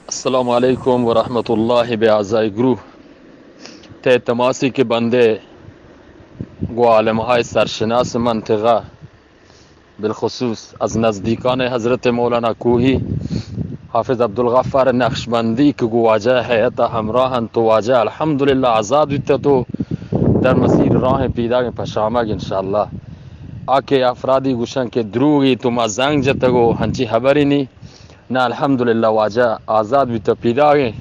السلام علیکم ورحمۃ اللہ۔ بہ اعضائے گروہ تہ تماسی کہ بندے گوں عالم ہائے سرشناس منطقہ، بالخصوص از نزدیکان حضرت مولانا کوہی، حافظ عبدالغفار نقشبندی کہ گوں واجہ ہیئت ہمراہ انت و واجہ الحمدللہ آزاد بیتہ تو در مسیر راہ پیداگیں پشامگ انشاءاللہ۔ آ کہ افرادی گوشن کہ دروگی تو ما زنگ جتگ و ہنچی حبری نی، نہ، الحمدللہ واجہ آزاد بیتہ پیداگیں۔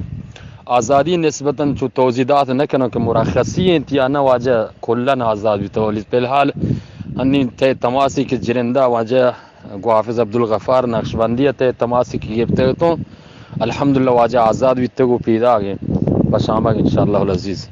آزادی نسبتاً چو توضیح دات نہ کناں کہ مرخصی انت یا نہ، واجہ کلاً آزاد بیتہ، ولی فی الحال ہنی تہ تماسی کہ جرندہ واجہ گوں حافظ عبدالغفار نقشبندی تہ تماسی کہ گپتگ اتوں، الحمدللہ واجہ آزاد بیتگ و پیداگیں پشامگ انشاءاللہ العزیز۔